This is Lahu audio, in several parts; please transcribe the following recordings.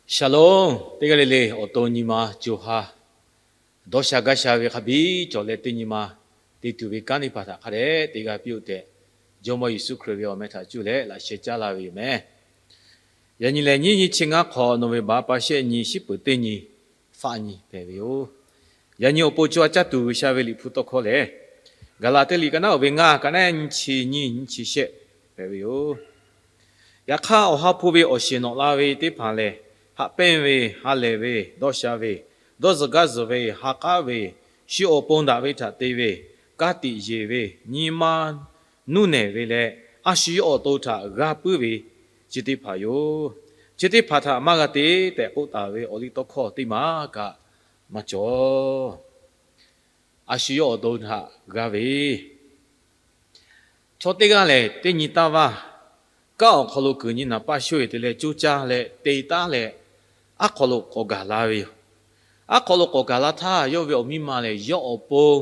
Shalom, teˇ g'aˇ le le awˬ to nyi ma co ha dawˇ sha gaˇ sha ve hk'a biˇ cawˬ leh, teˇ nyi ma te tuˬ ve kanˉ teˇ hpaˍ htaꞈ hk'a dehꞈ te g'a piˇ-oˆ tehꞈ, Jawˇmawˇ Yeˍsuˆ Hkriꞈ ve awˬ meh htaꞈ cuˇ leh laꞈ sheh caˇ la ve yoˬ meh. Yaꞈ nyi lehˬ, nyiˇ nyi chi ngaˇ hk'awꞈ November pa shehˆ nyi, shiˉ peuˍ teˇ nyi, faˆ nyi hpehꞈ ve yoˬ. Yaꞈ nyi awˬ pon co ha caˇ tuˬ G'uiˬsha ve Liꞈ hpu tawˇ hkawˇ lehˬ, Gaˍlaˍtiˆ liꞈ ka naˉ oˇ ve ngaˇ, ka naˉ nyiˇ chi nyiˇ, nyiˇ chi shehˆ hpehꞈ ve yoˬ. Yaꞈ hk'aˇ, awˬ ha hpu ve awˬ shiˍ nawꞈ la ve teˇ hpaˍ lehˬ, haꞈ pehnˇ ve, ha lehˬ ve, dawˇ sha ve, dawˇ zuhˬ gaˇ zuhˬ ve, ha k'aˉ ve, shu awˬ pon daꞈ ve htaꞈ te ve, ka tiꞈ yeˬ ve, nyi ma nuˇ nehˬ ve leh, a shu yawˇ awˬ to htaꞈ g'a puiˉ ve chi teˇ hpaˍ yoˬ. Chi teˇ hpaˍ htaꞈ maˇ g'a te tehꞈ k'oˆ taˍ ve awˬ liˇ tawˇ hkawˇ teˇ maˬ kaꞈ maˇ cawˬ. A shu yawˇ awˬ to htaꞈ g'a ve, chaw teˇ g'aˇ lehˬ, teˇ nyi taˇ vaˇ, kanˉ awˬ hk'aw lo kuiˬ nyi naˍ paˇ shoˆ-e te leh coˇ caˇ leh te taˉ leh, aˉ hk'aw lo k'awꞈ gaˬ la ve yoˬ. Aˉ hk'aw lo k'awꞈ gaˬ la htaˇ, yawˇ ve awˬ miˇ ma lehˬ, yawˇ awˬ pon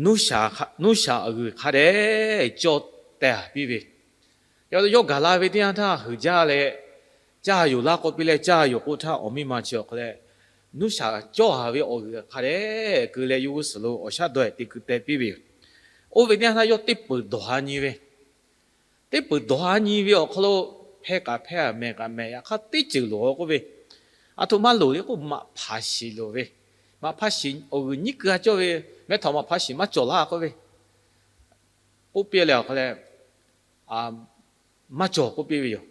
nuˇ shaˍ g'uiˬ hk'a dehꞈ cawˇ teh piˇ ve. Yawˇ gaˬ la ve teˇ yanˇ htaˇ, heuˬ jaˇ leh caˇ yoˬ laˇ k'oˆ piˇ leh, caˇ yoˬ k'oˆ htaˇ, awˬ miˇ ma chi awˬ hk'a leh nuˇ shaˍ cawˇ haˍ ve awˬ g'uiˬ hk'a dehꞈ keu leh, yawˇ g'uˇ suhˍ lo awˬ shaˉ daweh te keu teh piˇ ve yoˬ. Oˇ ve teˇ yanˇ htaˇ, yawˇ teˇ peuˍ dawˬ ha nyi ve, teˇ peuˍ dawˬ ha nyi ve awˬ hk'aw lo, hpehˇ kaꞈ hpehˇ, mehˬ kaꞈ mehˬ, yaꞈ hk'aˇ teˇ ceuˬ loˍ k'oˆ ve, aˬ htoꞈ ma loˍ le k'o, maꞈ hpaˍ shiˍ loˍ ve. Maꞈ hpaˍ shiˍ awˬ g'uiˬ nyiˉ keu-a cawˇ ve, mehˉ htaꞈ maꞈ hpaˍ shiˍ maˇ cawˬ laˇ k'oˆ ve, k'oˆ piˇ leh awˬ hk'a leh, maˇ cawˬ k'oˆ piˇ ve yoˬ.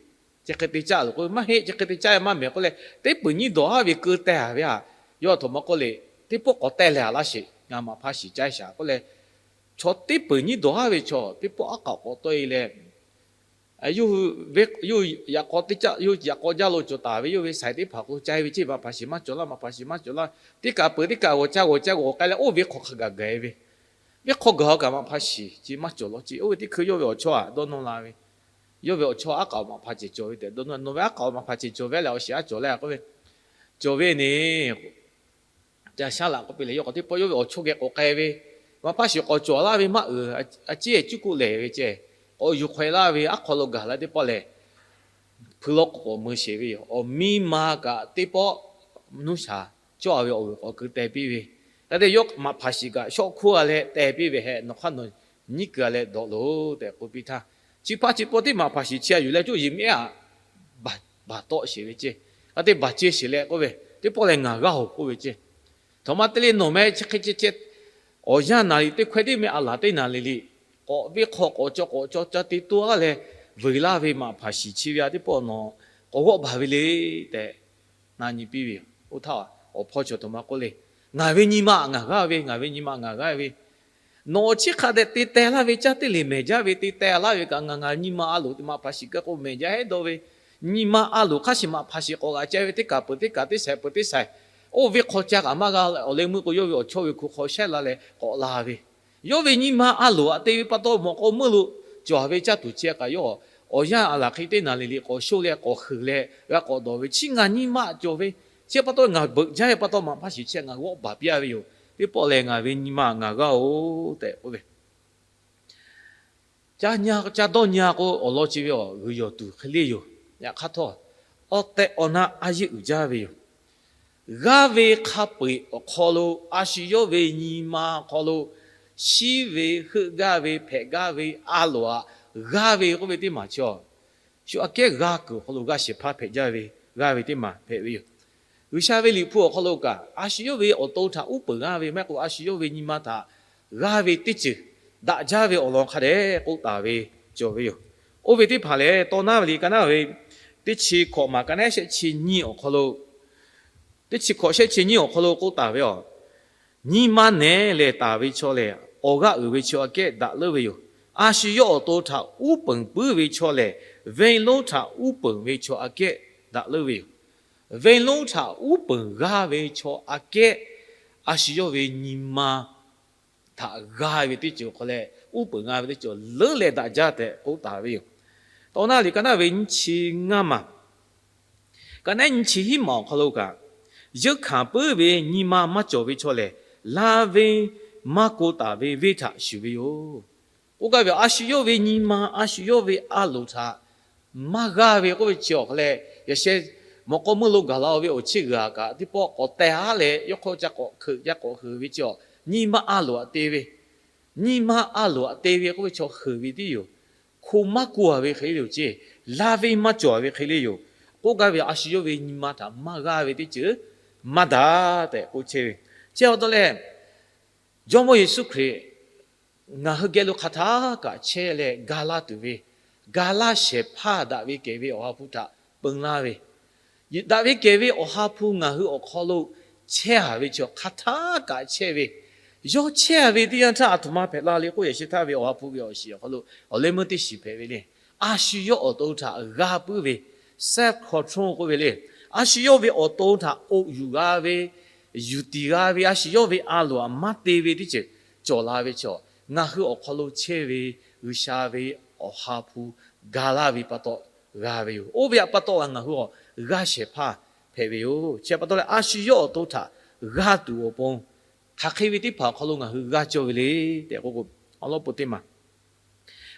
Chi hk'e te caˇ loˬ k'oˆ ve, maˇ heˆ, chi hk'e te caˇ maˇ mehˬ k'oˆ leh, teˇ peuˍ nyiˇ dawˬ haˉ ve keu teh ve htaꞈ yawˇ aˬ htoꞈ ma k'oˆ le, teˇ pawˆ k'awꞈ teh leh a laˇ sheˍ, ngaˬ maꞈ hpaˍ shiˍ caˇ shaˍ k'oˆ leh, chaw teˇ peuˍ nyiˇ dawˬ haˉ ve chaw teˇ pawˆ aˉ k'aꞈ k'awꞈ tawˆ-e leh, yawˇ hui ve, yawˇ yaꞈ k'aw teˇ caˆ, yawˇ yaꞈ k'aw jaˇ lo cawˬ taˍ ve yawˇ ve saiˍ teˇ hpaˍ k'o, ca-e ve ceˇ, maꞈ hpaˍ shiˍ maˇ cawˬ laˇ, maꞈ hpaˍ shiˍ maˇ cawˬ laˇ, teˇ kaꞈ peuˬ teˇ kaꞈ g'awˬ caˇ g'awˬ caˇ g'awˬ k'ai leh, oˇ venˇ hk'aw hk'a gaˬ gaˬ-e ve, venˇ hk'aw gaˬ-a kaꞈ maꞈ hpaˍ shiˍ chi maˇ cawˬ law ceˇ. Oˇ ve teˇ hkui yawˇ ve awˬ chawˇ htaꞈ dawˇ nawˇ la ve, yawˇ ve awˬ chawˇ aˉ k'aꞈ maꞈ hpaˍ cehˬ cawˬ ve tehꞈ dawˇ nawˇ, nawˬ ve aˉ k'aꞈ maꞈ hpaˍ cehˬ cawˬ ve leh awˬ shiˍ aˉ cawˬ le k'oˆ ve, cawˬ ve ne, ca shaˉ laꞈ k'oˆ piˇ leh, yawˇ k'awꞈ teˇ pawˆ yawˇ ve awˬ chawˇ geh k'awꞈ k'ai ve, maꞈ hpaˍ shiˍ k'awꞈ cawˬ laˇ ve maˇ uiˍ, a ciˉ cuˉ kuˆ lehˬ ve ceˇ, k'awꞈ yuˬ hk'awꞈ-e laˇ ve aˉ hk'aw lo gaˬ la teˇ pawˆ lehˬ, hpui lawˇ k'awꞈ mui sheˍ ve yoˬ. Awˬ miˇ ma kaꞈ teˇ pawˆ nuˇ shaˍ cawˇ-a ve awˬ g'uiˬ k'awꞈ keu teh piˇ ve, hk'e te yawˇ maꞈ hpaˍ shiˍ kaꞈ shawˆ hkuˇ-a leh teh piˇ ve hehꞈ, nawˬ hk'aˇ nawˬ nyiˉ keu-a leh dawꞈ loˬ tehꞈ k'oˆ piˇ htaˇ, chi hpaˇ chi pawˆ teˇ maꞈ hpaˍ shiˍ chi-a yuˬ leh coˇ yiˍ mehˉ-a, baˬ tawˆ sheˍ ve ceˇ, hk'e te baˬ ceh sheˍ leh k'oˆ ve, teˇ pawˆ lehˬ ngaˬ g'aˇ-oˬ k'oˆ ve ceˇ. Htaꞈ ma te le nawˬ meh chi hk'e ceh ceh, awˬ yanˇ naˍ riˍ teˇ hkawehˇ teˇ meh a laˬ teˇ naˍ riˍ riˍ, k'awꞈ venˇ hk'aw k'awꞈ caw k'awꞈ caw ca te toˇ-a leh, vuiˬ laˇ ve maꞈ hpaˍ shiˍ chi ve-a teˇ pawˆ nawˬ k'awꞈ g'awˆ baˬ ve le tehꞈ na nyi piˇ ve yoˬ. Oˇ htaˇ awˬ hpawˇ chi aˬ htoꞈ ma k'oˆ le, ngaˬ ve nyi ma ngaˬ g'aˇ ve, ngaˬ ve nyi ma ngaˬ g'aˇ ve, nawˬ chi hk'a dehꞈ te teh laˇ ve caˇ teˇ leˍ mehˬ jaˇ ve te teh laˇ ve kaꞈ, ngaˬ ngaˬ nyi ma a loˍ te maꞈ hpaˍ shiˍ kaꞈ k'o mehˬ jaˇ heˆ dawˇ ve, nyi ma a loˍ hk'aˇ shiˍ maꞈ hpaˍ shiˍ k'awꞈ g'aꞈ ceh ve teˇ kaˬ peuˬ teˇ kaˬ teˇ shaiˍ peuˬ teˇ shaiˍ, oˇ venˇ hk'aw ca kaꞈ maˇ g'a awˬ leh meuˇ k'o, yawˇ ve awˬ chawˇ ve hku hk'aw shehˉ la leh k'awꞈ la ve, yawˇ ve nyi ma a loˍ-a te ve pa taw mawꞈ k'aw meuˇ lo cawˬ ve caˇ tuˬ chi kaꞈ yawˇ awˬ yanˇ a laˬ hk'e teˇ naˍ riˍ riˍ k'awꞈ shoˆ leh k'awꞈ heuˬ leh g'a k'awꞈ dawˬ ve, chi ngaˬ nyi ma cawˬ ve, chi pa taw ngaˬ beuꞈ jaˇ ve pa taw maꞈ hpaˇ shiˍ chi ngaˬ g'awˆ baˬ piˇ-a ve yoˬ. Teˇ pawˆ lehˬ ngaˬ ve nyi ma ngaˬ g'aˇ-oˬ tehꞈ k'oˆ ve, ca nya ca dawˇ nya k'o, awˬ lawn chi ve awˬ g'uiˬ yawˬ tuˬ hk'e le yoˬ. Yaꞈ hk'aˇ htawˇ, awˬ tehˬ awˬ na a yeˇ uiˍ jaˇ ve yoˬ. G'aˇ ve hk'a peu-eˬ awˬ hk'aw lo a shu yawˇ ve nyi ma awˬ hk'aw lo shiˉ ve, heuˆ gaˇ ve, hpehꞈ gaˇ ve, a loˍ-a g'aˇ ve k'oˆ ve teˇ maˬ chi-a, shu aꞈ kehˉ g'a kuiˬ awˬ hk'aw lo g'a shehˍ hpaˇ hpehꞈ jaˇ ve, g'aˇ ve teˇ maˬ hpehꞈ ve yoˬ. G'uiˬsha ve Liꞈ hpu awˬ hk'aw lo kaꞈ, a shu yawˇ ve awˬ to htaꞈ uˉ peunˍ g'aˇ ve maˇ heˆ k'o, a shu yawˇ ve nyi ma htaꞈ g'aˇ ve teˇ ceuˬ daꞈ jaˇ ve awˬ lawn hk'a dehꞈ k'oˆ taˍ ve cawˬ ve yoˬ. Oˇ ve teˇ hpaˍ lehˬ, Tawˇ naˉ ve liꞈ ka naˉ ve teˇ chi hkawꞈ maˬ ka naˉ shehˆ chi nyiˇ awˬ hk'aw lo, teˇ chi hkawꞈ shehˆ chi nyiˇ awˬ hk'aw lo k'oˆ taˍ ve, a, nyi ma nehˬ lehˬ taˍ ve chaw lehˬ, awˬ g'aˇ uiˍ ve chaw aꞈ kehˉ daꞈ leuˉ ve yoˬ. A shu yawˇ awˬ to htaꞈ uˉ peunˍ puiˉ ve chaw lehˬ, venˇ lonˉ htaꞈ uˉ peunˍ ve chaw aꞈ kehˉ daꞈ leuˉ ve yoˬ. Venˇ lonˉ htaꞈ uˉ peunˍ g'aˇ ve chaw aꞈ kehˉ, a shu yawˇ ve nyi ma htaꞈ g'aˇ ve teˇ ceuˬ awˬ hk'aw leh, uˉ peunˍ g'a ve teˇ ceuˬ leuˉ leh daꞈ jaˇ tehꞈ k'oˆ taˍ ve yoˬ. Tawˇ naˉ liꞈ ka naˉ ve nyiˇ chi ngaˇ maˬ, ka naˉ nyiˇ chi hiˉ maˬ awˬ hk'aw lo kaꞈ, yeunˇ hkanˍ puiˉ ve nyi ma maˇ cawˬ ve chaw lehˬ, laˇ venˇ maˇ ko taˍ ve venˇ htaꞈ shuˍ ve yoˬ. K'oˆ gaˇ ve, a shu yawˇ ve nyi ma, a shu yawˇ ve a loˍ htaꞈ maˇ g'aˇ ve k'oˆ ve chi awˬ hk'aw leh, yaꞈ sheh Mawꞈ k'aw meuˇ lo gaˬ la-o ve awˬ chehˇ g'uiˬ aꞈ kaꞈ teˇ pawˆ k'awꞈ teh haˉ leh, yawˇ hk'aw ca k'awꞈ hkeuꞈ ca k'awꞈ heuˬ ve chi awˬ, nyi ma a loˍ aꞈ te ve, nyi ma a loˍ aꞈ te ve k'oˆ ve chaw heuˬ ve tiˉ yoˬ. Hko maˇ ku-a ve hk'e le yoˬ ceˇ. La ve maˇ cawˬ ve hk'e le yoˬ. K'oˆ gaˇ ve a shu yawˇ ve nyi ma htaꞈ maˇ g'aˇ ve teˇ ceuˬ maˇ daꞈ tehꞈ k'oˆ chehˇ ve. Chi pa taw leh, Jawˇmawˇ Yeˍsuˆ Hkriꞈ ngaˬ hui geh lo hk'aˬ htaˇ kaꞈ chehˇ leh ga laˇ tuˬ ve, ga laˇ shehˍ hpaˇ daꞈ ve kehˬ ve Awˬ ha hpu htaꞈ peun laˇ ve, daꞈ ve kehˬ ve Awˬ ha hpu ngaˬ hui awˬ hk'aw lo chehˇ-a ve chi hk'aˬ htaˇ kaꞈ chehˇ ve, yawˇ chehˇ-a ve teˇ yanˇ htaˇ a htoꞈ ma hpehꞈ la le k'oˆ, yaꞈ sheh htaˇ ve Awˬ ha hpu ve awˬ shiˍ awˬ hk'aw lo awˬ leh meuˇ teˇ shiˍ hpehꞈ ve le. A shu yawˇ awˬ to htaꞈ g'a puiˉ ve, self control k'oˆ ve le. A shu yawˇ ve awˬ to htaꞈ k'oꞈ yuˬ g'a ve, yuˬ tiˍ g'a ve, a shu yawˇ ve a loˍ aꞈ maˇ te ve teˇ ceuˬ cawˬ la ve chaw, ngaˬ hui awˬ hk'aw lo chehˇ ve G'uiˬsha ve Awˬ ha hpu ga laˇ ve pa taw g'a ve yoˬ. Oˇ ve pa taw ngaˬ hui awˬ g'aˇ shehˍ hpaˇ hpehꞈ ve yoˬ. Chi pa taw leh a shu yawˇ awˬ to htaꞈ g'a tuˬ awˬ pon, hk'aˬ hk'e ve teˇ hpaˍ awˬ hk'aw lo ngaˬ hui g'a cawˇ ve le tehꞈ k'oˆ k'o, awˬ lawn pon teˇ maˬ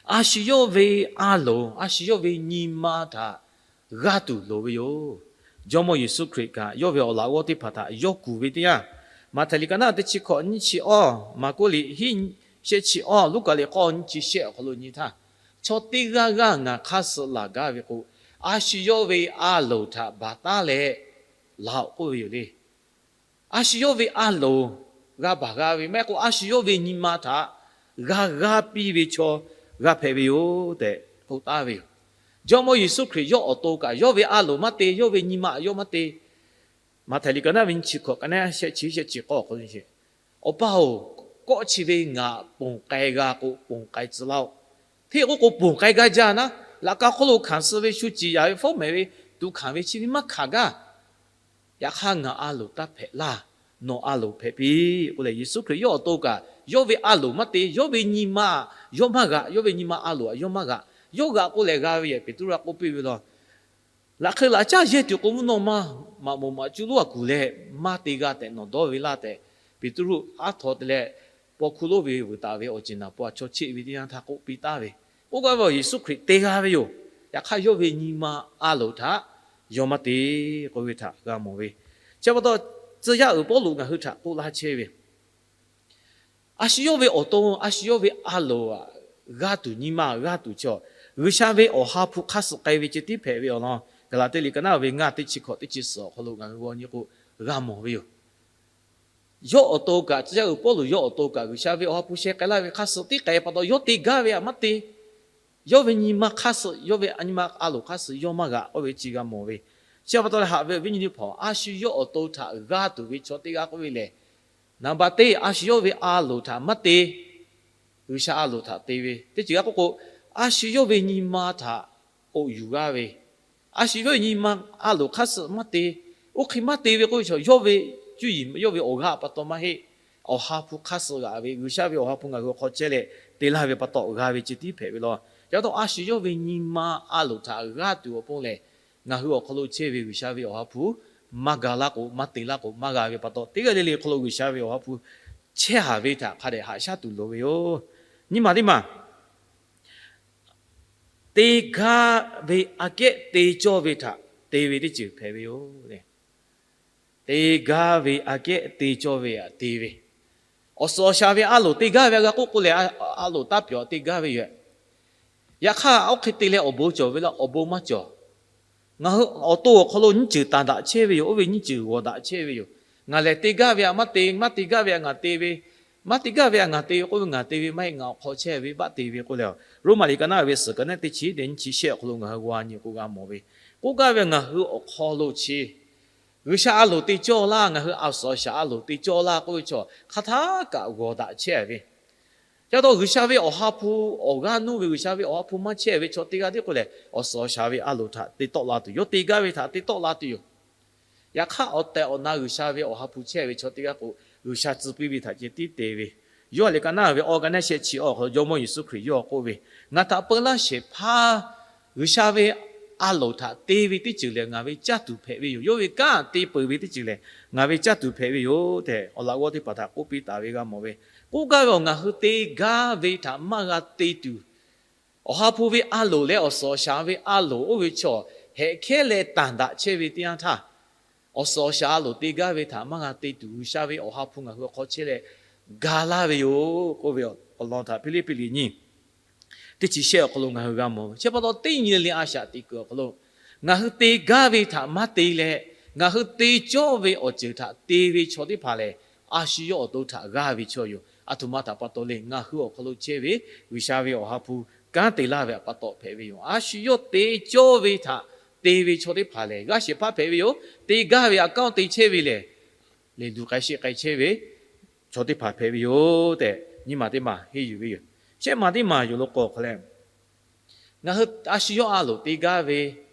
a shu yawˇ ve a loˍ, a shu yawˇ ve nyi ma htaꞈ g'a tuˬ loˍ ve yoˬ. Jawˇmawˇ Yeˍsuˆ Hkriꞈ kaꞈ yawˇ ve awˬ laꞈ g'awˇ teˇ hpaˍ htaꞈ yawˇ kuˬ ve teˇ yanˇ, Maꞈhtehˍ liꞈ ka naˆ teˇ chi hkawꞈ nyiˇ chi awˇ, Maˍkuˆ liꞈ hiˉ shehˆ chi awˇ, Luˉkaꞈ liꞈ k'awˇ nyiˇ chi shehˆ awˬ hk'aw lo nyi htaˇ, chaw teˇ g'aˇ g'aˇ ngaˬ hk'aˇ suh laˬ gaˇ ve k'o, a shu yawˇ ve a loˍ htaꞈ baˬ taˉ leh laˬ-oꞈ k'oˆ ve yoˬ le. A shu yawˇ ve a loˍ g'a baˬ g'a ve maˇ heˆ k'o, a shu yawˇ ve nyi ma htaꞈ g'a g'aˇ piˇ ve chaw g'a hpehꞈ ve yoˬ tehꞈ k'oˆ taˍ ve yoˬ. Jawˇmawˇ Yeˍsuˆ Hkriꞈ yawˇ awˬ to kaꞈ yawˇ ve a loˍ maˇ te, yawˇ ve nyi ma yawˇ maˇ te. Maꞈhtehˍ liꞈ ka naˆ ve nyiˇ chi hkawꞈ, ka naˆ shehˆ chi shehˆ chi k'awˇ awˬ hk'aw lo, Awˬ pa-oˬ, kawˆ chi ve ngaˬ ponˬ k'ai g'a k'o, ponˬ k'ai tcuh laˇ-oˆ. Hteˇ k'oˆ k'o, ponˬ k'ai gaˇ jaˇ naˉ, laꞈ ka hk'oˆ lo hkanˍ suh ve, shu ciˍ yaˍ ve, fawˉ mehˍ ve, tuꞈ hkanˍ ve chi ve maˇ hkanˍ gaˇ. Yaꞈ hk'aˇ, ngaˬ a loˍ taˇ hpehꞈ laˇ. Nawˬ a loˍ hpehꞈ piˇ k'oˆ leh, Yeˍsuˆ Hkriꞈ yawˇ awˬ to kaꞈ yawˇ ve a loˍ maˇ te, yawˇ ve nyi ma yawˇ maˇ g'aꞈ, yawˇ ve nyi ma a loˍ aꞈ yawˇ maˇ g'aꞈ. Yawˇ g'aꞈ k'oˆ leh g'a ve yehˬ, Peˍtruˆ a k'oˆ piˇ ve law, Laꞈ hk'e laꞈ caˉ yehˇ tuˬ k'o, mvuhˇ naw ma maꞈ moˍ maꞈ cuˇ lonˉ a kuˬ leh maˇ te g'a tehꞈ nawˬ dawˇ ve laˇ tehꞈ, Peˍtruˆ aˉ htaw te leh, paw hkuˇ lonˉ ve vuiˬ taˍ ve awˬ ceuˬ naˍ paw a chaw cheˆ ve teˇ yanˇ htaˇ k'oˆ piˇ taˍ ve. K'oˆ gaˇ ve awˬ, Yeˍsuˆ Hkriꞈ te g'a ve yoˬ. Yaꞈ hk'aˇ, yawˇ ve nyi ma a loˍ htaꞈ yawˇ maˇ te k'oˆ ve htaꞈ g'a mawˬ ve. Chi pa taw, tcuh yaˇ uiˍ Pawˇluꞈ ngaˬ hui htaꞈ k'oˆ laˇ chehˇ ve, a shu yawˇ ve awˬ to, a shu yawˇ ve a loˍ aꞈ g'a tuˬ, nyi ma g'a tuˬ chaw, G'uiˬsha ve Awˬ ha hpu hk'aˇ suh k'ai ve ceh tiˉ hpehꞈ ve awˬ lawn, Gaˍlaˍtiˆ liꞈ ka naˆ ve ngaˇ teˇ chi hkawꞈ teˇ chi suhˍ awˬ hk'aw lo ngaˬ hui g'aw nyi k'o g'a mawˬ ve yoˬ. Yawˇ awˬ to kaꞈ, tcuh yaˇ uiˍ Pawˇluꞈ yawˇ awˬ to kaꞈ G'uiˬsha ve Awˬ ha hpu sheh k'ai laˇ ve hk'aˇ suh tiˉ k'ai pa taw, yawˇ te gaˇ ve aꞈ maˇ te. Yawˇ ve nyi ma hk'aˇ suh, yawˇ ve nyi ma a loˍ hk'aˇ suh yawˇ maˇ g'aꞈ k'oˆ ve chi g'a mawˬ ve. Chi pa taw leh, haꞈ ve awˬ viˉ nyi teˇ hpaˍ, a shu yawˇ awˬ to htaꞈ g'a tuˬ ve chaw teˇ g'aˇ k'oˆ ve lehˬ, naˍ baˬ teˇ, a shu yawˇ ve a loˍ htaꞈ maˇ te, G'uiˬsha a loˍ htaꞈ te ve teˇ ceuˬ g'a k'oˆ k'o, a shu yawˇ ve nyi ma htaꞈ k'oꞈ yuˬ g'a ve, a shu yawˇ ve nyi ma a loˍ hk'aˇ suh maˇ te. Oˇ hk'e maˇ te ve k'oˆ ve chaw, yawˇ ve cuˇ yiˍ, yawˇ ve awˬ g'aˇ pa taw maˇ heˆ. Awˬ ha hpu hk'aˇ suh g'aꞈ ve, G'uiˬsha ve Awˬ ha hpu ngaˬ hui awˬ hk'aw chehˇ leh te laˇ ve pa taw g'a ve ceh tiˉ hpehꞈ ve law. Chi pa taw, a shu yawˇ ve nyi ma a loˍ htaꞈ g'a tuˬ awˬ pon lehˬ, ngaˬ hui awˬ hk'aw lo chehˇ ve G'uiˬsha ve Awˬ ha hpu maˇ ga laˇ k'o, maˇ te laˇ k'o, maˇ g'a ve pa taw, teˇ g'aˇ le le hk'aw lo G'uiˬsha ve Awˬ ha hpu chehˇ haˍ ve htaꞈ hk'a dehꞈ haꞈ shaˉ tuˬ loˍ ve yoˬ. Nyi ma teˇ maˬ te gaˇ ve aꞈ kehˉ te cawˇ ve htaꞈ te ve teˇ ceuˬ hpehꞈ ve yoˬ. Te gaˇ ve aꞈ kehˉ te cawˇ ve htaꞈ te ve, awˬ suhˍ awˬ shaˍ ve a loˍ te gaˇ ve aꞈ g'a k'oˆ k'o lehˬ, a loˍ taˇ pyawˬ te gaˇ ve yoˬ. Yaꞈ hk'aˇ, oˇ hk'e te leh awˬ bon cawˬ ve laˇ, awˬ bon maˇ cawˬ. Ngaˬ hui awˬ to awˬ hk'aw lo nyiˇ ceuˬ tanˬ daꞈ chehˇ ve yoˬ. Oˇ ve nyiˇ ceuˬ g'awˬ daꞈ chehˇ ve yoˬ. Ngaˬ lehˬ te gaˇ ve htaꞈ maˇ te, maˇ te gaˇ ve htaꞈ ngaˬ te ve, maˇ te gaˇ ve htaꞈ ngaˬ te ve k'oˆ ve, ngaˬ te ve maˇ heˆ, ngaˬ awˬ hk'aw chehˇ ve baˆ te ve k'oˆ leh, Roˉmaꞈ liꞈ ka naˆ ve suhˍ ka naˆ teˇ chi teꞈ nyiˇ chi shehˆ awˬ hk'aw lo ngaˬ hui g'aw nyi k'o g'a mawˬ ve, k'oˆ gaˇ ve, ngaˬ hui awˬ hk'aw lo chi G'uiˬsha a loˍ te cawˇ laˇ, ngaˬ hui a suhˍ awˬ shaˍ a loˍ te cawˇ laˇ k'oˆ ve chaw, hk'aˬ htaˇ kaꞈ g'awˬ daꞈ chehˇ ve. Chi pa taw, G'uiˬsha ve Awˬ ha hpu, awˬ g'aˇ nuˇ ve G'uiˬsha ve Awˬ ha hpu maˇ chehˇ ve chaw teˇ g'aˇ tiˉ k'o lehˬ, awˬ suhˍ awˬ shaˍ ve a loˍ htaꞈ te tawˆ la tuˬ, yawˇ te gaˇ ve htaꞈ te tawˆ la tuˬ yoˬ. Yaꞈ hk'aˇ, awˬ tehˬ awˬ na G'uiˬsha ve Awˬ ha hpu chehˇ ve chaw teˇ g'aˇ k'o, G'uiˬsha tcuh piˇ ve htaꞈ ceh tiˉ te ve. Yoˇhanˬ liꞈ ka naˆ ve awˬ ka naˆ shehˆ chi awˬ hk'aw lo Jawˇmawˇ Yeˍsuˆ Hkriꞈ yawˇ k'oˆ ve, Ngaˬ htaꞈ peu laˇ shehˍ hpaˇ G'uiˬsha ve a loˍ htaꞈ te ve teˇ ceuˬ lehˬ, ngaˬ ve caˇ tuˬ hpehꞈ ve yoˬ. Yawˇ ve kanˉ te peuˬ ve teˇ ceuˬ lehˬ, ngaˬ ve caˇ tuˬ hpehꞈ ve yoˬ tehꞈ, awˬ laꞈ g'awˇ teˇ hpaˍ htaꞈ k'oˆ piˇ taˍ ve g'a mawˬ ve. K'oˆ gaˇ ve awˬ, ngaˬ hui te gaˇ ve htaꞈ maˇ g'a te tuˬ, Awˬ ha hpu ve a loˍ leh awˬ suhˍ awˬ shaˍ ve a loˍ oˇ ve chaw hehꞈ hkehˉ leh tanˬ daꞈ chehˇ ve teˇ yanˇ htaˇ, awˬ suhˍ awˬ shaˍ a loˍ te gaˇ ve htaꞈ maˇ g'a te tuˬ, G'uiˬsha ve Awˬ ha hpu ngaˬ hui awˬ hk'aw chehˇ leh ga laˇ ve yoˬ k'oˆ ve awˬ lawn htaꞈ Hpiˇliˇpiˆ liꞈ nyiˇ teˇ chi shehˆ awˬ hk'aw lo ngaˬ hui g'a mawˬ ve. Chi pa taw teˇ nyi le le a shaꞈ teꞈ kuiˬ awˬ hk'aw lo ngaˬ hui te gaˇ ve htaꞈ maˇ te leh, ngaˬ hui te cawˇ ve awˬ ceuˬ htaꞈ te ve chaw teˇ hpaˍ lehˬ, a shu yawˇ awˬ to htaꞈ g'aˇ ve chaw yoˬ. Aˬ htoꞈ ma htaꞈ pa taw le, ngaˬ hui awˬ hk'aw lo chehˇ ve G'uiˬsha ve Awˬ ha hpu kanˉ te laˇ ve htaꞈ pa taw hpehꞈ ve yoˬ. A shu yawˇ te cawˇ ve htaꞈ te ve chaw teˇ hpaˍ lehˬ, g'aˇ shehˍ hpaˇ hpehꞈ ve yoˬ. Te gaˇ ve a kanˉ te chehˇ ve lehˬ, leˬ duˬ k'ai sheˆ k'ai chehˇ ve chaw teˇ hpaˍ hpehꞈ ve yoˬ tehꞈ nyiˇ maˬ teˇ maˬ henˇ yuˬ ve yoˬ. Shehˆ maˬ teˇ maˬ yoˬ lo k'o hk'a leh, ngaˬ hui a shu yawˇ a loˍ te gaˇ ve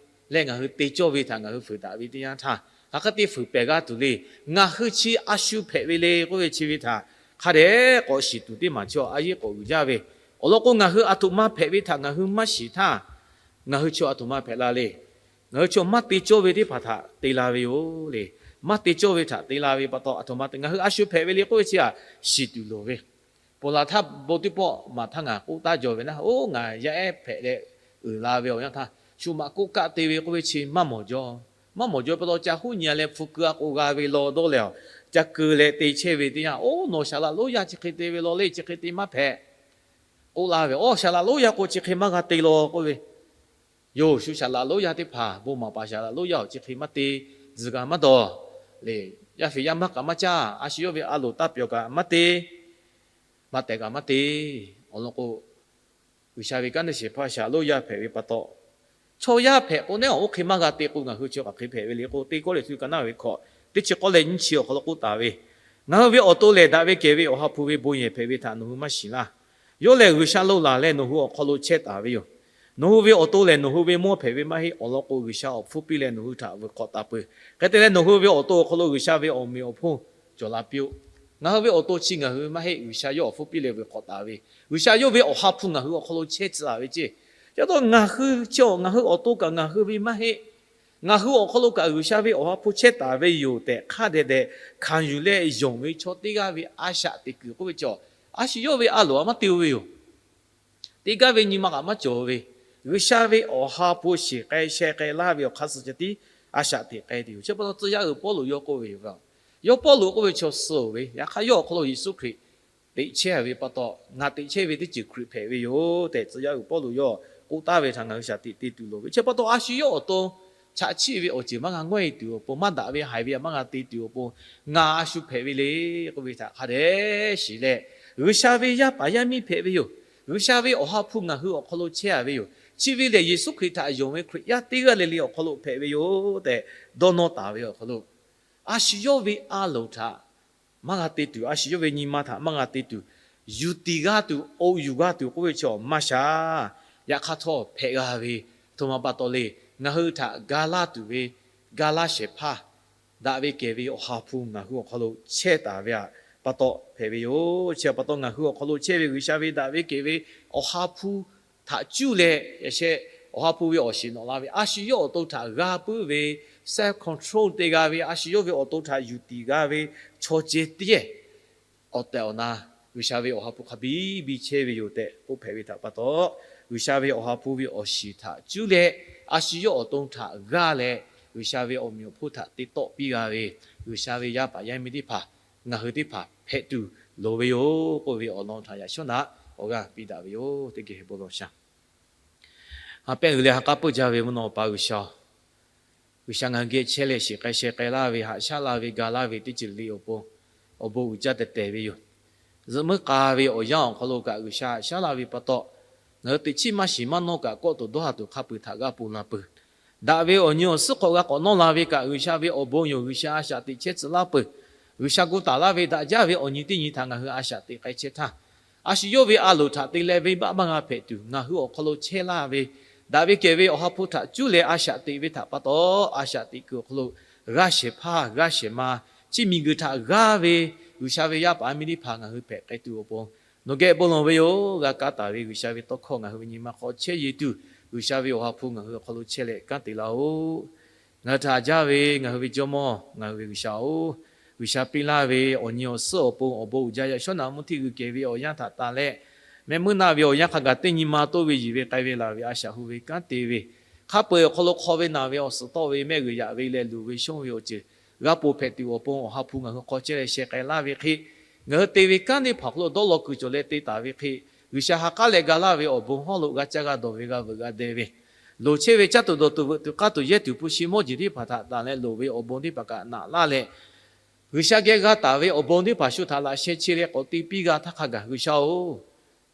leh ngaˬ hui te cawˇ ve htaꞈ ngaˬ hui fuiˍ daꞈ ve teˇ yanˇ htaˇ, hk'aˬ hk'e te fuiˍ pehˬ g'a tuˬ le. Ngaˬ hui chi a shu hpehꞈ ve le k'oˆ ve chi ve htaꞈ hk'a dehꞈ k'awꞈ shiˍ tuˬ teˇ maˬ chaw a yeˉ k'awꞈ uiˍ jaˇ ve. Awˬ lawn k'o, ngaˬ hui aˬ htoꞈ ma hpehꞈ ve htaꞈ ngaˬ hui maˇ shiˍ htaˇ, ngaˬ hui chaw aˬ htoꞈ ma hpehꞈ la le. Ngaˬ hui chaw maˇ te cawˇ ve teˇ hpaˍ htaꞈ te la ve yoˬ le. Maˇ te cawˇ ve htaꞈ te la ve pa taw, aˬ htoꞈ ma te ngaˬ hui a shu hpehꞈ ve le k'oˆ ve chi htaꞈ shiˍ tuˬ loˍ ve. Ponˬ laˬ htaˇ bon teˇ pawˆ maˬ htaˇ ngaˬ k'oˆ taˉ jaw ve naˉ, oˇ ngaˬ yaˇ ehˉ hpehꞈ leh uiˍ la ve awˬ yanˇ htaˇ, shu maꞈ k'oˆ kaˆ te ve k'oˆ ve chi maˇ mawˬ jaw. Maˇ mawˬ jaw pa taw, ca huˉ nyi a leh hpu keu a k'o g'a ve law dawˇ leh, ca keu leh te chehˇ ve teˇ yanˇ, oˇ nawˬ shaˍ laꞈ lonˉ yaˇ chi hk'e te ve law le, chi hk'e te maˇ hpehꞈ k'oˆ laˇ ve. Oˇ shaˍ laꞈ lonˉ yaˇ k'o chi hk'e maˇ g'a te law k'oˆ ve. Yoˬ, shu shaˍ laꞈ lonˉ yaˇ teˇ hpaˍ, bon maˍ paˍ shaˍ laꞈ lonˉ yaˇ awˬ chi hk'e maˇ te, tzuhˬ kaꞈ maˇ dawˬ le. Yaˇ fiˍ yaˇ maˇ kaꞈ maˇ caˇ, a shu yawˇ ve a loˍ taˇ pyawˬ kaꞈ maˇ te, maˇ tehˬ kaꞈ maˇ te. Awˬ lawn k'o, G'uiˬsha ve kanˉ te shehˍ hpaˇ shaˍ lonˉ yaˇ hpehꞈ ve pa taw, chaw yaˇ hpehꞈ k'o neˉ awˬ oˇ hk'e maˇ g'a te k'o, ngaˬ hui chi hk'aˬ hk'e hpehꞈ ve le k'o, Teˇ Kawˇrenˍhtuˆ ka naˉ ve hkawꞈ teˇ chi k'awˇ leh nyiˇ chi awˬ hk'aw lo k'oˆ taˍ ve, ngaˬ hui ve awˬ to lehˬ, daꞈ ve kehˬ ve Awˬ ha hpu ve bon yehˬ hpehꞈ ve htaꞈ nawˬ hui maˇ shiˍ laˇ. Yawˇ lehˬ G'uiˬsha lo laˬ leh nawˬ hui awˬ hk'aw lo chehˇ taˍ ve yoˬ. Nawˬ hui ve awˬ to lehˬ, nawˬ hui ve mawˇ hpehꞈ ve maˇ heˆ. Awˬ lawn k'o, G'uiˬsha awˬ hpfuhˇ piˇ leh nawˬ hui htaꞈ vuiˬ hk'awꞈ taˍ peuˬ. Hk'e te leh, nawˬ hui ve awˬ to awˬ hk'aw lo G'uiˬsha ve awˬ meꞈ awˬ hponˇ cawˬ la piˇ-oˆ. Ngaˬ hui ve awˬ to chi ngaˬ hui maˇ heˆ. G'uiˬsha yawˇ awˬ hpfuhˇ piˇ leh vuiˬ hk'awꞈ taˍ ve, G'uiˬsha yawˇ ve Awˬ ha hpu ngaˬ hui awˬ hk'aw lo chehˇ tcuh taˍ ve ceˇ. Chi pa taw ngaˬ hui chi, ngaˬ hui awˬ to kaꞈ ngaˬ hui ve maˇ heˆ. Ngaˬ hui awˬ hk'aw lo kaꞈ G'uiˬsha ve Awˬ ha hpu chehˇ taˍ ve yoˬ tehꞈ hk'a dehꞈ dehꞈ hkanˍ yuˬ leh yonˍ ve chaw teˇ g'aˇ ve a shaꞈ teꞈ kuiˬ k'oˆ ve chi, a shu yawˇ ve a loˍ a maˇ te-o ve yoˬ. Teˇ g'aˇ ve nyi ma kaꞈ maˇ cawˬ ve, G'uiˬsha ve Awˬ ha hpu shiˍ k'ai sheh k'ai laˇ ve awˬ hk'aˇ suh ceh tiˉ a shaꞈ teꞈ k'ai tuˬ yoˬ. Chi pa taw tcuh yaˇ uiˍ Pawˇluꞈ yawˇ k'oˆ ve yoˬ. Yawˇ Pawˇluꞈ k'oˆ ve chaw suh-oˬ ve, yaꞈ hk'aˇ yawˇ awˬ hk'aw lo Yeˍsuˆ Hkriꞈ teꞈ chehˇ ve pa taw, ngaˬ teꞈ chehˇ ve teˇ ceuˬ Hkriꞈ hpehꞈ ve yoˬ tehꞈ, tcuh yaˇ uiˍ Pawˇluꞈ yawˇ k'oˆ taˍ ve htaꞈ ngaˬ hui shaˍ tiꞈ te tuˬ loˍ ve. Chi pa taw a shu yawˇ awˬ to chaꞈ chiˆ ve awˬ ceuˬ maˇ g'a ngawehˇ tuˬ awˬ pon, maˇ daꞈ ve haiˬ ve maˇ g'a te tuˬ awˬ pon, ngaˬ a shu hpehꞈ ve le k'oˆ ve htaꞈ hk'a dehꞈ shiˍ leh, G'uiˬsha ve yaˇ paˍ yaˇ miˇ hpehꞈ ve yoˬ. G'uiˬsha ve Awˬ ha hpu ngaˬ hui awˬ hk'aw lo chehˇ a ve yoˬ. Chi ve lehˬ, Yeˍsuˆ Hkriꞈ htaꞈ yonˍ ve Hkriꞈ yaˇ teˇ g'aˇ le le awˬ hk'aw lo hpehꞈ ve yoˬ tehꞈ dawˇ nawˇ taˍ ve awˬ hk'aw lo, a shu yawˇ ve a loˍ htaꞈ maˇ g'a te tuˬ, a shu yawˇ ve nyi ma htaꞈ maˇ g'a te tuˬ, yuˬ tiˍ g'a tuˬ, oꞈ yuˬ g'a tuˬ k'oˆ ve chaw maˇ sha. Yaꞈ hk'aˇ htawˇ hpehꞈ g'a ve, aˬ htoꞈ ma pa taw le, ngaˬ hui htaꞈ ga laˇ tuˬ ve, ga laˇ shehˍ hpaˇ, daꞈ ve kehˬ ve Awˬ ha hpu ngaˬ hui awˬ hk'aw lo chehˇ taˍ ve pa taw hpehꞈ ve yoˬ. Chi pa taw ngaˬ hui awˬ hk'aw lo chehˇ ve G'uiˬsha ve daꞈ ve kehˬ ve Awˬ ha hpu htaꞈ cuˇ leh, yaꞈ sheh Awˬ ha hpu ve awˬ shiˍ nawꞈ la ve a shu yawˇ awˬ to htaꞈ g'a puiˉ ve, self control te g'a ve, a shu yawˇ ve awˬ to htaꞈ yuˬ tiˍ g'a ve chaw ceh tiˉ awˬ tehˬ awˬ na G'uiˬsha ve Awˬ ha hpu hk'a biˇ biˇ chehˇ ve yoˬ tehꞈ k'oˆ hpehꞈ ve htaꞈ pa taw, G'uiˬsha ve Awˬ ha hpu ve awˬ shiˍ htaꞈ cuˇ leh, a shu yawˇ awˬ to htaꞈ g'aˇ leh, G'uiˬsha ve awˬ meꞈ awˬ hponˇ htaꞈ te tawˆ piˇ g'a ve G'uiˬsha ve yaˇ paˍ yaˇ miˇ teˇ hpaˍ, ngaˬ hui teˇ hpaˍ hpehꞈ tuˬ loˍ ve yoˬ k'oˆ ve awˬ lawn htaꞈ yaꞈ shawˉ naꞈ awˬ g'aˇ piˇ daꞈ ve yoˬ. Teˇ geh bon lawˬ shaˍ. Ha pehˆ uiˍ leh ha k'aˉ peuˇ jaˇ ve mvuhˇ naw pa G'uiˬsha-oˬ, G'uiˬsha ngaˬ hui geh chehˇ leh shiˍ k'ai sheh k'ai laˇ ve, haꞈ shaˉ laˇ ve, ga laˇ ve teˇ ceuˬ le awˬ pon awˬ bon uiˍ jaˇ tehˬ tehˬ ve yoˬ. Zuhꞈ muiˉ k'a ve awˬ yanˇ awˬ hk'aw lo kaꞈ G'uiˬsha haꞈ shaˉ laˇ ve pa taw, ngaˬ hui teꞈ chiˉ maˇ shiˍ maˇ nawˇ kaꞈ kawˆ tuˬ dawˇ ha tuˬ hk'a peuˬ htaꞈ g'a ponˬ la peuˬ. Daꞈ ve awˬ nyi awˬ suhˉ hk'awꞈ g'a k'awꞈ nawˇ la ve kaꞈ, G'uiˬsha ve awˬ bon yoˬ. G'uiˬsha a shaꞈ teꞈ chehˇ tcuh laˇ peuˬ. G'uiˬsha gu taˍ laˇ ve daꞈ jaˇ ve awˬ nyi teˇ nyi htaꞈ ngaˬ hui a shaꞈ teꞈ k'ai chehˇ htaˇ, a shu yawˇ ve a loˍ htaꞈ te leh venˇbaˆ maˇ g'a hpehꞈ tuˬ, ngaˬ hui awˬ hk'aw lo chehˇ laˇ ve daꞈ ve kehˬ ve Awˬ ha hpu htaꞈ cuˇ leh a shaꞈ teꞈ ve htaꞈ pa taw, a shaꞈ teꞈ kuiˬ awˬ hk'aw lo g'aˇ shehˍ hpaˇ g'aˇ shehˍ ma, chiˇ miˬguiˬ htaꞈ g'aˇ ve G'uiˬsha ve yaˇ paˍ yaˇ miˇ teˇ hpaˍ ngaˬ hui hpehꞈ k'ai tuˬ awˬ pon, nawˬ geh bon lawˬ ve yoˬ. G'a kaˉ taˍ ve G'uiˬsha ve tawˇ hkawˇ ngaˬ hui ve nyi ma hk'aw chehˇ yeˬ tuˬ, G'uiˬsha ve Awˬ ha hpu ngaˬ hui awˬ hk'aw lo chehˇ leh kanˉ te laˇ-oˆ. Ngaˬ hui htaꞈ jaˇ ve ngaˬ hui ve Jawˇmawˇ, ngaˬ hui ve G'uiˬsha-oˬ, G'uiˬsha piˇ laˇ ve awˬ nyi awˬ suhˉ awˬ pon awˬ bon uiˍ jaˇ yaꞈ shawˉ naꞈ mvuhˇ hteˇ g'uiˬ kehˬ ve awˬ yanˇ htaꞈ tanˬ leh, mehˆ meuˇ naˆ ve awˬ yanˇ hk'a gaˬ teˇ nyi ma toˇ ve yiˬ ve k'ai ve laˬ ve a shaꞈ hu ve kanˉ te ve hk'a peu-eˬ awˬ hk'aw lo hk'aw ve naˬ ve awˬ suhˍ tawˆ ve mehˆ g'uiˬ yaꞈ ve leh luˬ ve shonˇ ve awˬ ceuˬ g'a ponˬ hpehꞈ tuˬ awˬ pon Awˬ ha hpu ngaˬ hui hk'aw chehˇ leh sheh k'ai laˇ ve hk'e, ngaˬ hui te ve kanˉ teˇ hpaˍ awˬ hk'aw lo dawˇ law kuiˬ cawˬ leh te taˍ ve hk'e, G'uiˬsha ha k'aˉ leh ga laˇ ve awˬ bon hawˉ lo g'a caˇ g'a dawˬ ve g'a veuꞈ g'a deh ve, loˍ chehˇ ve caˇ tuˬ dawˬ tuˬ veuꞈ tuˬ k'aˇ tuˬ yehˇ tuˬ hpu shi mawˇ jeˬ teˇ hpaˍ htaꞈ tanˬ leh loˍ ve awˬ bon teˇ hpaˍ kaꞈ naꞈ laˇ leh, G'uiˬsha geh g'a taˍ ve awˬ bon teˇ hpaˍ shu htaꞈ laꞈ sheh chehˇ leh k'awꞈ te piˇ g'a htaˇ hk'a gaˬ, G'uiˬsha-oˬ,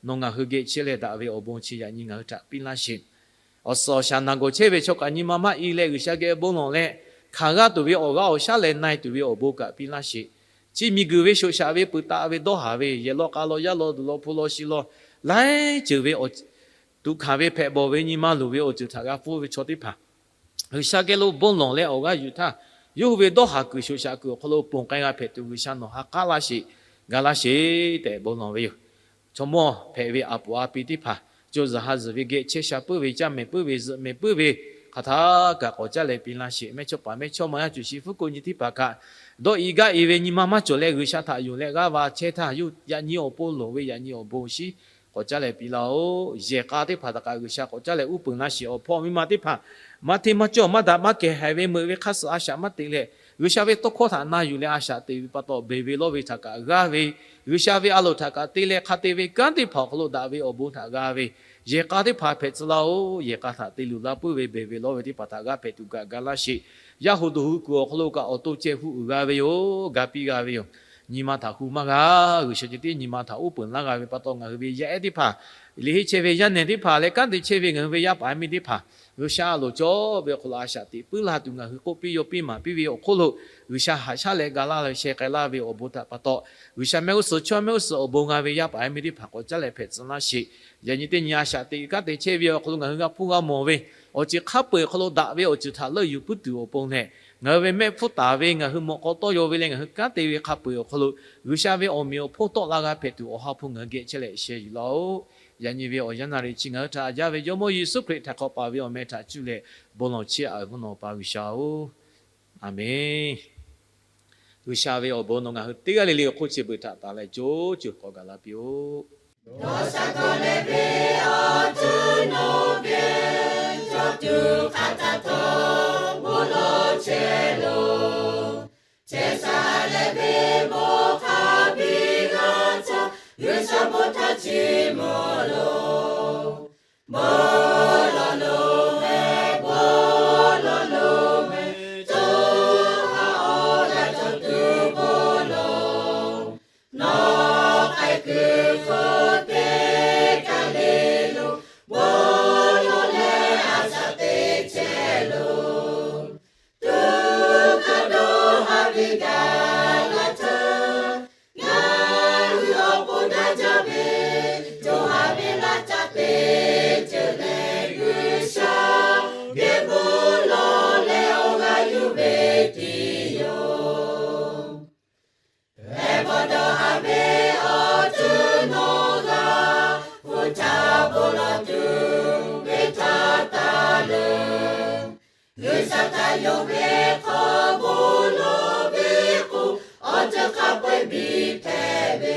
nawˬ ngaˬ hui geh chehˇ leh daꞈ ve awˬ bon chi yaꞈ nyi ngaˬ hui htaꞈ piˇ laˇ sheˍ. Awˬ suhˍ awˬ shaˍ naˬ gawˬ chehˇ ve chaw kaꞈ nyi ma maˇ i leh G'uiˬsha geh bon lawˬ leh, hkanˍ g'a tuˬ ve awˬ g'aˇ awˬ shaˉ leh na-e tuˬ ve awˬ bon kaꞈ piˇ laˇ sheˍ. Chi miˬguiˬ ve shoꞈ shaꞈ ve peuˬ taˍ ve dawˇ haˍ ve yehˬ law k'a law yaˇ law duˬ law hpu law shi law laiˉ ceuˬ ve awˬ tuꞈ hkanˍ ve hpehꞈ bawˬ ve nyi ma luˬ ve awˬ ceuˬ htaꞈ g'a pfuhˇ ve chaw teˇ hpaˍ, G'uiˬsha geh lo bon lawˬ leh awˬ g'aˇ yuˬ htaˇ, yawˇ hui ve dawˇ haˍ kuiˬ shoꞈ shaꞈ kuiˬ awˬ hk'aw lo ponˬ k'ai g'a hpehꞈ tuˬ G'uiˬsha nawˬ ha k'aˉ laˇ sheˍ, ga laˇ sheˍ tehꞈ bon lawˬ ve yoˬ. Chaw mawˇ hpehꞈ ve a poˍ a pi teˇ hpaˍ, co zuhˬ ha zuhˬ ve geh chehˇ sha puiˉ ve, caˇ mehˍ puiˉ ve, zuhꞈ mehˍ puiˉ ve, hk'aˬ htaˇ kaꞈ k'awꞈ caˉ leh piˇ laˇ sheˍ. Mehˇchawˇpaˍ mehˇchawˇma yaˇ cuˬ shi hpfuhˇ ko nyi teˇ hpaˍ kaꞈ, dawˇ i gaˇ i ve nyi ma maˇ cawˬ leh G'uiˬsha htaꞈ yonˍ leh g'aˇ va chehˇ htaˇ, yawˇ yaꞈ nyi awˬ pon lawˬ ve yaꞈ nyi awˬ bon shinˉ k'awꞈ caˉ leh piˇ laˇ-oˆ. Yehˬ k'a teˇ hpaˍ htaꞈ kaꞈ G'uiˬsha k'awꞈ caˉ leh uˉ peunˍ laˇ sheˍ. Awˬ hpawˇ miˇ ma teˇ hpaˍ maˇ hteˇ maˇ cawˇ maˇ daꞈ maˇ kehˬ haiˬ ve meuꞈ ve hk'aˇ suh a shaꞈ maˇ te leh, G'uiˬsha ve tawˇ hkawˇ htaꞈ na yuˬ leh a shaꞈ te ve pa taw, beˬ ve lawˇ ve htaꞈ kaꞈ g'aˇ ve, G'uiˬsha ve a loˍ htaꞈ kaꞈ te leh hk'a te ve kanˉ teˇ hpaˍ awˬ hk'aw lo daꞈ ve awˬ bon htaꞈ g'a ve, yehˬ k'a teˇ hpaˍ hpehꞈ tcuh laˇ-oˆ. Yehˬ k'a htaꞈ te luˬ la puiˉ ve, beˬ ve lawˇ ve teˇ hpaˍ htaꞈ g'aˇ hpehꞈ tuˬ kaꞈ ga laˇ sheˍ. Yaˇ hu duˬ hu kuiˬ awˬ hk'aw lo kaꞈ awˬ to ceh hu uiˍ g'a ve yoˬ. Ga piˇ g'a ve yoˬ. Nyi ma htaꞈ hu maˇ g'a. G'uiˬsha ceh tiˉ nyi ma htaꞈ uˉ peunˍ laˇ g'a ve pa taw, ngaˬ hui ve yaˇ ehˉ teˇ hpaˍ, liꞈ henˇ chehˇ ve yaˇ nehˬ teˇ hpaˍ leh kanˉ te chehˇ ve ngaˬ hui ve yaˇ paˍ yaˇ miˇ teˇ hpaˍ, G'uiˬsha a loˍ cawˇ ve awˬ hk'aw lo a shaꞈ teꞈ puiˉ la tuˬ ngaˬ hui k'oˆ piˇ yaw piˇ maˍ piˇ ve awˬ hk'oˆ lo, G'uiˬsha haꞈ shaˉ leh ga laˇ leh sheh k'ai laˇ ve awˬ bon htaꞈ pa taw, G'uiˬsha mehˆ g'uˇ suhˍ chaw mehˆ g'uˇ suhˍ awˬ bon g'a ve yaˇ paˍ yaˇ miˇ teˇ hpaˍ k'awꞈ caˉ leh hpehꞈ tcuh laˇ sheˍ. Yaꞈ nyi teˇ nyi a shaꞈ teꞈ kanˉ te chehˇ ve awˬ hk'aw lo ngaˬ hui g'a hpuˇ g'a mawˬ ve, awˬ ceuˬ hk'a peu-eˬ awˬ hk'aw lo daꞈ ve awˬ ceuˬ htaꞈ leuˆ yuˬ puiˉ tuˬ awˬ pon lehˬ, ngaˬ hui ve mehˆ hpfuhˇ taˍ ve ngaˬ hui mawꞈ k'aw tawˇ yaw ve leh ngaˬ hui kanˉ te ve hk'a peu-eˬ awˬ hk'aw lo G'uiˬsha ve awˬ meꞈ awˬ hponˇ tawˆ la g'a hpehꞈ tuˬ Awˬ ha hpu ngaˬ hui geh chehˇ leh sheh yuˬ laˇ-oˆ. Yaꞈ nyi ve awˬ yanˇ naˍ riˍ chi ngaˬ hui htaꞈ a jaˇ ve Jawˇmawˇ Yeˍsuˆ Hkriꞈ htaꞈ hk'awꞈ paˍ ve awˬ meh htaꞈ cuˇ leh bon lawˬ chehˇ a ve mvuhˇ naw pa G'uiˬsha-oˬ, Aˍmenˍ. G'uiˬsha ve awˬ bon nawˬ ngaˬ hui teˇ g'aˇ le le awˬ hk'oˆ chi beuꞈ htaꞈ taˍ leh co co k'awꞈ gaˬ la piˇ-oˆ. Dawˇ sha gaw leh ve awˬ cuˇ nawˬ geh cawˬ tuˬ hk'a htaꞈ htawˇ bon lawˬ chehˇ loˬ. Chehˇ sha leh ve bon hk'a biˇ g'a chaw, G'uiˬsha bon htaˇ chi mawˬ loˬ. Bon lawˬ loˬ meh, bon lawˬ loˬ meh, co ha awˬ g'a cawˬ tuˬ bon lawˬ. Nawˬ k'ai kuiˬ hk'oˆ teˇ kaˬ le lo, bon lawˬ leh a shaꞈ teꞈ chehˇ loˬ. Tuˇ hk'aˇ dawˇ haˍ ve gaˬ la htaˇ, ngaˬ hui awˬ pon daꞈ jaˇ ve co ha ve laˇ caꞈ te ceuˬ leh G'uiˬsha geh bon lawˬ leh awˬ g'a yuˬ ve tiˉ yoˬ. Leh bawˇ dawˇ haˍ ve awˬ cuˇ nawˬ g'a hpu htaꞈ bon lawˬ tuˬ ve htaꞈ taˍ leh, G'uiˬsha htaꞈ yonˍ ve hk'aw bon lawˬ ve k'o, awˬ ceuˬ hk'a peu-eˬ biˇ hpehꞈ ve